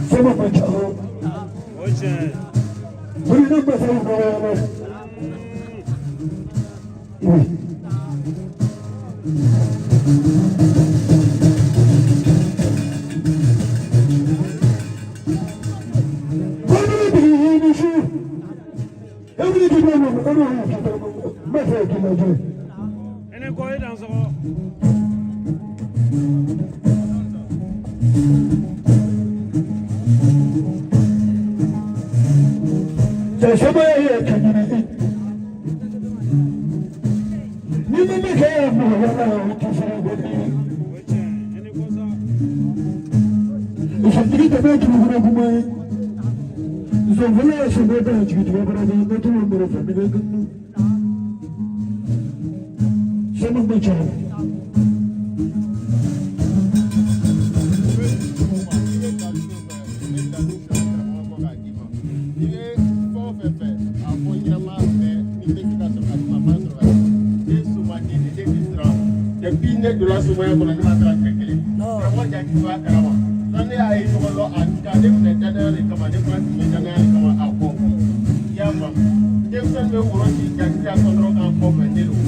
Sama man ca o. O ye tiɲɛ ye. Burukina masaw dɔgɔyara. Oui. I ni ko i dansɔgɔ. O ye tiɲɛ ye. I ni ko sa. Depuis ne donna somaya kɔnɔ, ne ma siran cɛ kelen. Karamɔgɔ jati b'a kalama. N'a ne y'a ye ɲɔgɔn dɔn, a ka ne minɛ danaya de kama, ne fana tun bɛ danaya de kama a kɔ. I y'a faamu? Denmisɛnnin bɛ woro ci jati y'a sɔn dɔrɔn k'an kɔfɛ ne don.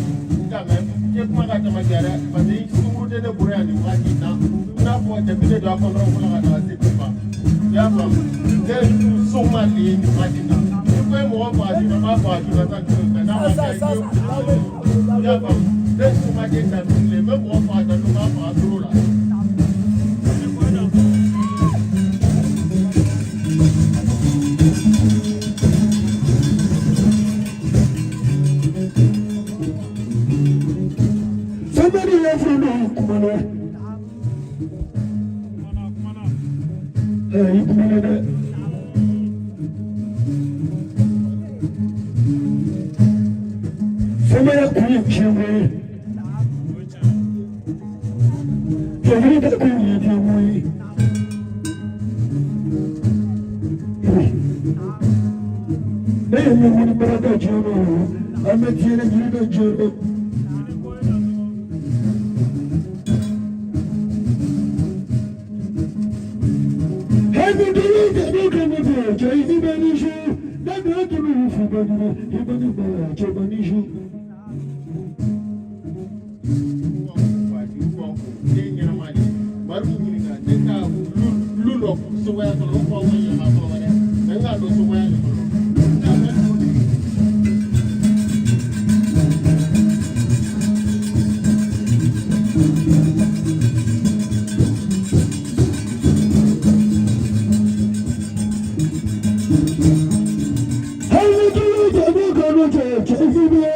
Nka mɛ n tɛ kuma ka caman kɛ dɛ, parce que sunkuru tɛ ne bolo yan nin waati in na. I n'a fɔ depuis ne don a kɔnɔ fɔlɔ ka taa se bi ma. I y'a faamu? Ne ye soma de ye nin waati in na. Ni ko ye mɔgɔ faga joona, n b'a faga joona sa joona, mɛ n'a ma kɛ i ye, i y'a faamu? Ne ye somaden daminɛ de ye, n bɛ mɔgɔ faga daminɛ, n b'a faga toro la. I ni ko i dansɔgɔ. Somebody else will know kumana. Kumana kumana. Eh, i kumana dɛ. Somaya kun ye tiɲɛko ye. O ye tiɲɛ ye. Jɔnkiri ta kun ye tiɲɛko ye. Ne ye min wuli baraka tiɲɛ don, an bɛ tiɲɛni jiri dɔ tiɲɛ don. I ni ko i dansɔgɔ. Hali dili jaabi kɛmɛ bɛ cɛ i bɛ ni su, ne bɛ tulu fu bɛ ni i bɛ ni bɛ cɛ bɛ ni su. Den ɲɛnama de bari ɲininka ne ka lu dɔ sogoya kɔnɔ, o kɔ ko yɛlɛma kɔnɔ dɛ, mɛ n k'a don sogoya de kɔnɔ. N k'a bɛ don de. Hali dili jaabi kɛmɛ cɛ cɛ i bɛ.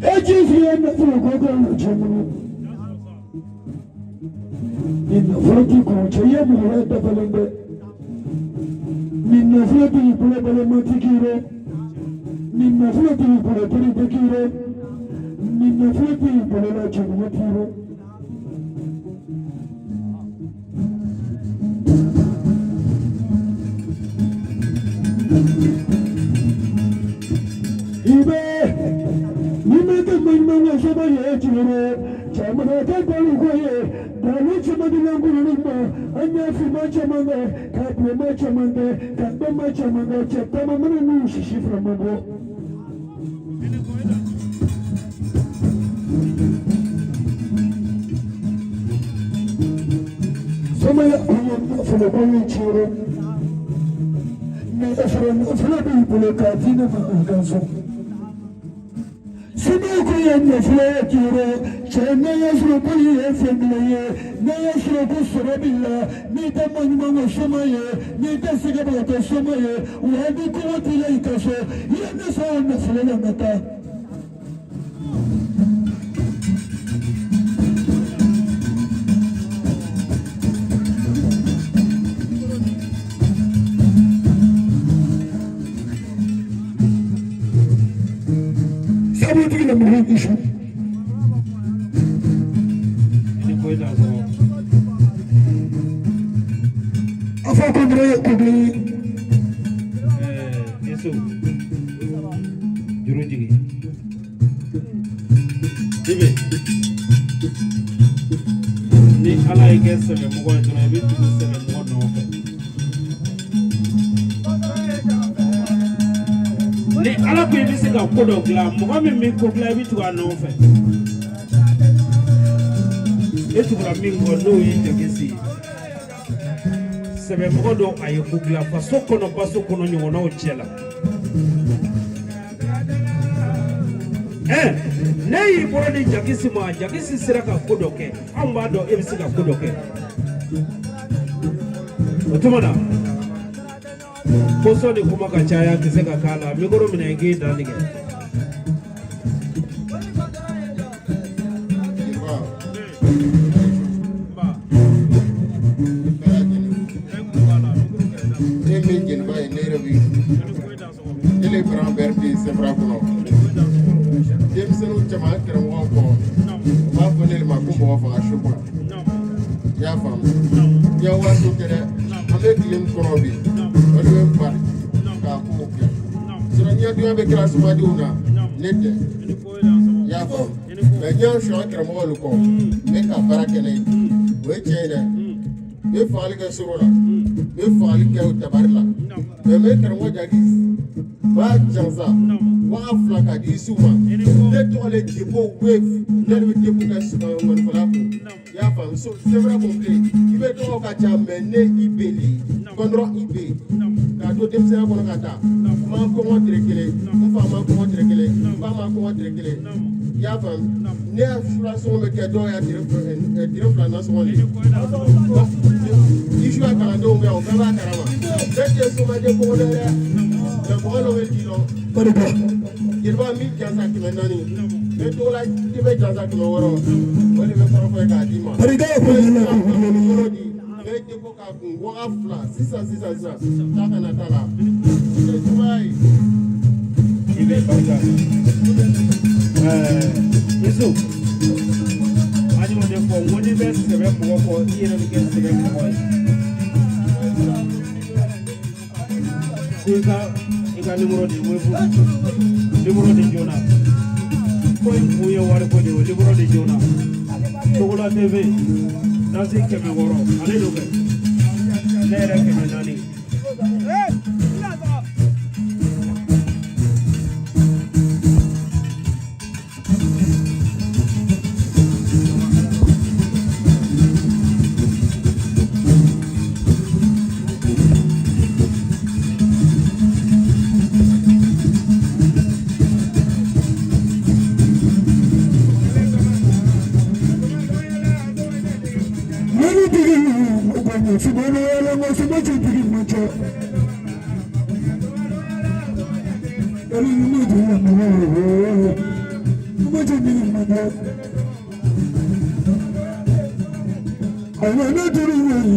E ji fiyɛ nafolo ko ko cɛ bolo. Ni nafolo t'i kun, cɛ ye mɔgɔ wɛrɛ dafalen bɛ. Ni nafolo t'i bolo, balima t'i k'i rɔ. Ni nafolo t'i bolo, teri tɛ k'i rɔ. Ni nafolo t'i bolo la, cɛɲuman t'i rɔ. I bɛ ni ma kɛ maɲuman ka sɔrɔ ye tiɲɛ jamana kɛ balo ye dalu caman di lankolon ma, an y'a finma caman kɛ, ka bilenma caman kɛ, ka gbɛma caman kɛ, cɛ caman mana n'u sisi fana ma bɔ. I ni ko i dansɔgɔ. Somaya kun ye nafolo ko ye tiɲɛ ni sɔrɔ nafolo b'i bolo k'a di ne ma a ka so. Somaya kun ye nafolo ye tiɲɛ cɛ, n'a y'a sɔrɔ ko ye fɛn kelen ye, n'a y'a sɔrɔ ko sɔrɔ b'i la, n'i tɛ maɲuman ka soma ye, n'i tɛ sɛgɛbagatɔ soma ye, wa ni kɔngɔ t'i la i ka so, i ye ne sɔn nafolo la n ka taa. Sabutigi la mɔgɔw bɛ su. I ni ko i dansɔgɔ. A fɔ ko dɔrɔn ye ko kelen ye. Yesu juru jigin Ibe ni Ala y'i kɛ sɛbɛmɔgɔ ye dɔrɔn i bɛ tugu sɛbɛmɔgɔ nɔfɛ ni Ala ko i bɛ se ka ko dɔ dilan mɔgɔ min bɛ ko dilan i bɛ tugu a nɔfɛ e tugura min kɔ n'o ye Jakisi ye sɛbɛmɔgɔ don a ye ko dilan faso kɔnɔ baso kɔnɔ ɲɔgɔnnaw cɛ la ne y'i bolo di Jakisi ma Jakisi sera ka ko dɔ kɛ anw b'a dɔn e bɛ se ka ko dɔ kɛ o tuma na ko sɔnni kuma ka caya tɛ se ka k'a la mikoro minɛ i k'i dantigɛ. Ne min jeliba ye ne yɛrɛ b'i ne le grand père bɛ sɛfara kɔnɔ denmisɛnninw caman karamɔgɔw kɔ u b'a fɔ ne de ma ko mɔgɔ faga su kɔnɔ i y'a faamu i y'a waso kɛ dɛ an bɛ tile min kɔnɔ bi o de bɛ n bali k'a kow kɛ sinon ɲɛdunya bɛ kɛra sumadenw na ne tɛ i y'a faamu mɛ n y'a sɔn an karamɔgɔw de kɔ n bɛ ka baara kɛ ne ye o ye tiɲɛ ye dɛ n bɛ fagali kɛ soro la n bɛ fagali kɛ tabari la mɛ n bɛ karamɔgɔ jaki b'a jansa 2000 k'a di isu ma ne tɔgɔ le Debo Wave ne de bɛ Debo kɛ ŋɔnifɔla kun i y'a faamu so c'est vrai complet i bɛ tɔgɔ ka ca mɛ ne i bɛ le kɔndɔrɔ i bɛ k'a to denmisɛnya kɔnɔ ka taa n ma kɔngɔ tile kelen n fa ma kɔngɔ tile kelen n ba ma kɔngɔ tile kelen i y'a faamu ne y'a fura sɔngɔ bɛ kɛ dɔw y'a tile fila nasɔngɔ de ye isu ka kalandenw bɛ yan o bɛɛ b'a kalama bɛɛ tɛ somaden kɔngɔ dɛ mɛ mɔgɔ dɔ bɛ di dɔn Barika. Jeliba min jansa 400 n bɛ togola i bɛ jansa 600 o de bɛ kɔrɔfɔ ye k'a d'i ma. Barika ye ko yɛlɛ ko Kɔrɔ di n bɛ deko k'a kun 2000 sisan sisan sisan taa ka na ta la i tɛ sumaya ye. I bɛ barika Yesu an y'o de fɔ n ko n'i bɛ sɛbɛ mɔgɔ kɔ i yɛrɛ bɛ kɛ sɛbɛ mɔgɔ ye ko i ka nimoro di wefu nimoro di joona ko in kun ye wariko de ye o nimoro di joona Togola TV nasi 600 ale don kɛ ne yɛrɛ 400. Mani tigi mɔgɔ sumana yɛlɛ mɔ suma cɛ tigi ma cɛ. Yali ɲuman tigi la mɔgɔ suma cɛ tigi ma cɛ. Ayiwa ne teri wari.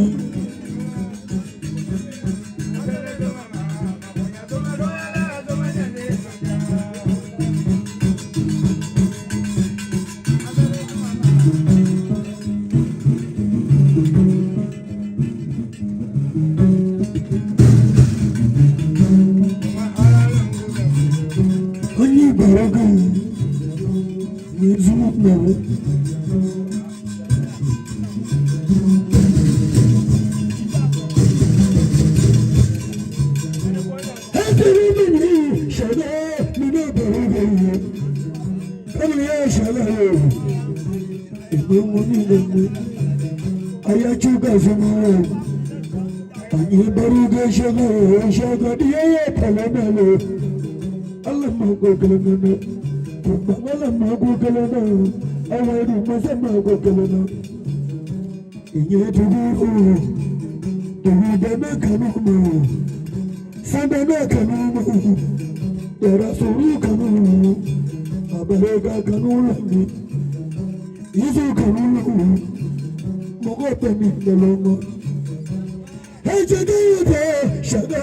An yi baraka ni zuwa na. Hakiri mini shada mina baraka kama ya shada imamu ni namu ayachuka suma anyi baruga shada shada diya talamalo Allah ma ko kalana kuma Allah ma ko kalana awadu masa ma ko kalana inye tugu tugu dana kanu ma sandana kanu ma yara suru kanu abarega kanu lami izu kanu lami mɔgɔ bɛ min dɔlɔmɔ. Ejegeyude shade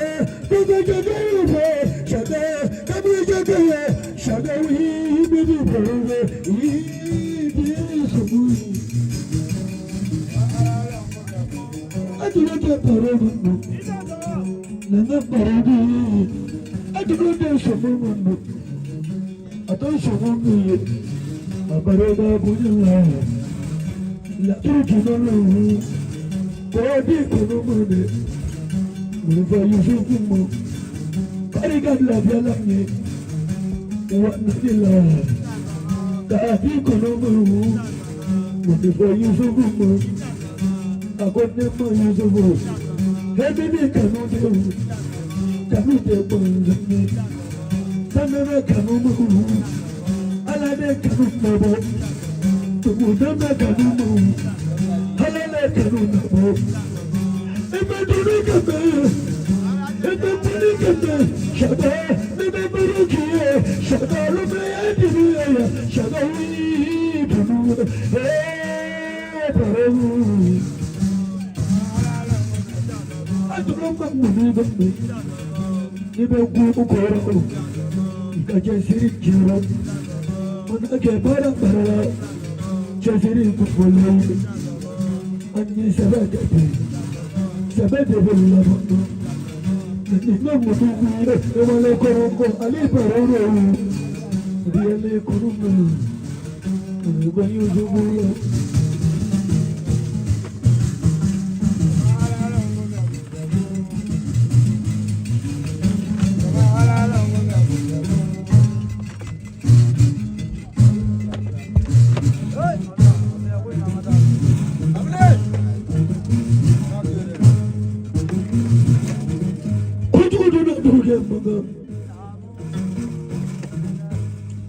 gbogbo shade kabi ejegeye shade wi bibi bẹ̀rẹ̀ ibi sùnmù.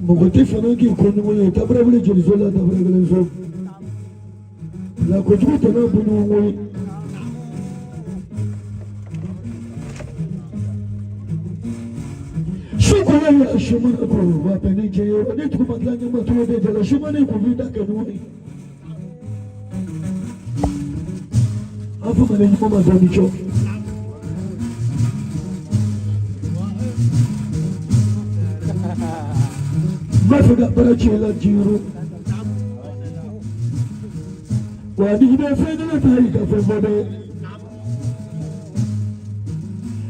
Mɔgɔ tɛ fana k'i kɔɲɔgɔn ye tabara wuli jeliso la tabara kelen so la kojugu tɛmɛ bɔɲɔgɔn ye. Su kɔnɔ ye sumana ko wa bɛn ni cɛ ye ni dugu ma tila ɲɛma tulo tɛ jala sumana kun b'i da kɛ ɲɔgɔn ye. An fɔ ma ne ɲuman ma dɔɔnin cɔ. N b'a fɛ ka baara cɛ la jiro. Wa ni bɛ fɛn kelen ta i ka fɛn fɔ dɛ.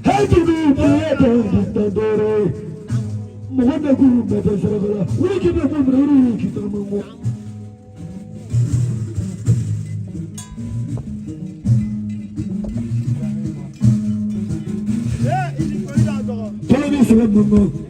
Hali ni bɛ ta ta dɔrɔ ye. Mɔgɔ bɛ k'u bɛɛ tɛ saraka la. Wuli k'i bɛ mun minɛ wuli k'i tagama mɔ. Tɔlɔ ni sɛbɛn ninnu.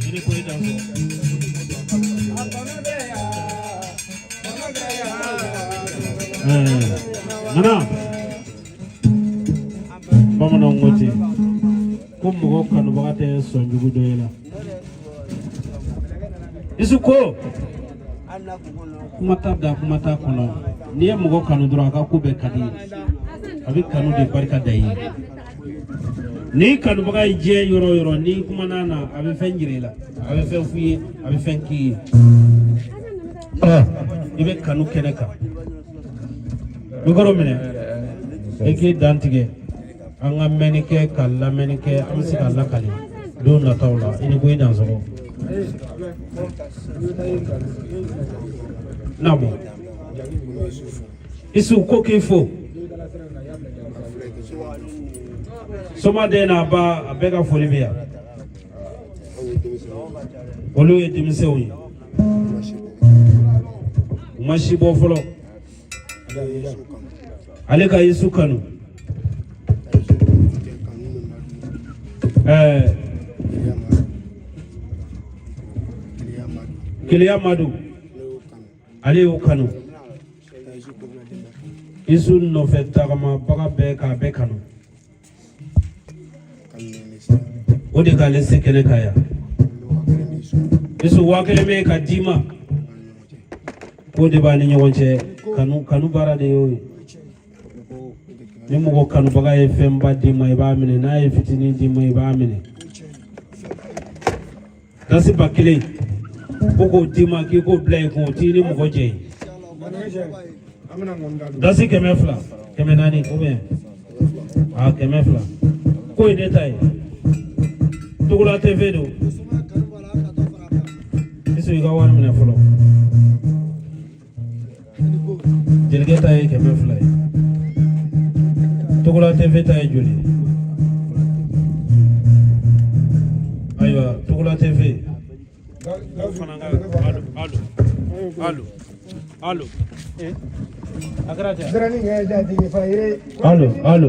I ni ko i dan sɔrɔ. Nana bamananw ko ten ko mɔgɔ kanubaga tɛ sɔn jugu dɔ ye la. Isu ko kuma t'a da kuma t'a kɔnɔ, n'i ye mɔgɔ kanu dɔrɔn a ka ko bɛɛ ka di ye, a bɛ kanu de barika da i ye. N'i kanubaga ye diɲɛ yɔrɔ o yɔrɔ, n'i kumana na a bɛ fɛn jira i la, a bɛ fɛn f'i ye, a bɛ fɛn k'i ye. I bɛ kanu kɛnɛ kan. Mikoro minɛ i k'i dantigɛ, an ka mɛnni kɛ ka lamɛnni kɛ, an bɛ se ka lakali don nataw la. I ni ko i dansɔgɔ. Naamu. Isu ko k'i fo. Somaden n'a ba a bɛɛ ka foli bɛ yan. Olu ye denmisɛnw ye. U ma si bɔ fɔlɔ. Ale ka Yesu kanu. Keleya Madu ale y'o kanu. Yesu nɔfɛ tagamabaga bɛɛ k'a bɛɛ kanu. O de k'ale se kɛnɛ kan yan. Yesu 1000 bɛ yen ka d'i ma. K'o de b'a ni ɲɔgɔn cɛ. Kanu kanu baara de y'o ye. Ni mɔgɔ kanubaga ye fɛnba d'i ma i b'a minɛ, n'a ye fitinin d'i ma i b'a minɛ. Dasi 1000 ko k'o d'i ma k'i k'o bila i kun, o t'i ni mɔgɔ jɛ ye. Dasi 200, 400 ou bien a 200 k'o ye ne ta ye. Togola TV don. Isu i ka wari minɛ fɔlɔ. Jelikɛ ta ye 200 ye. Togola TV ta ye joli ye? Ayiwa Togola TV. Alo alo alo. A kɛra ten. Alo alo.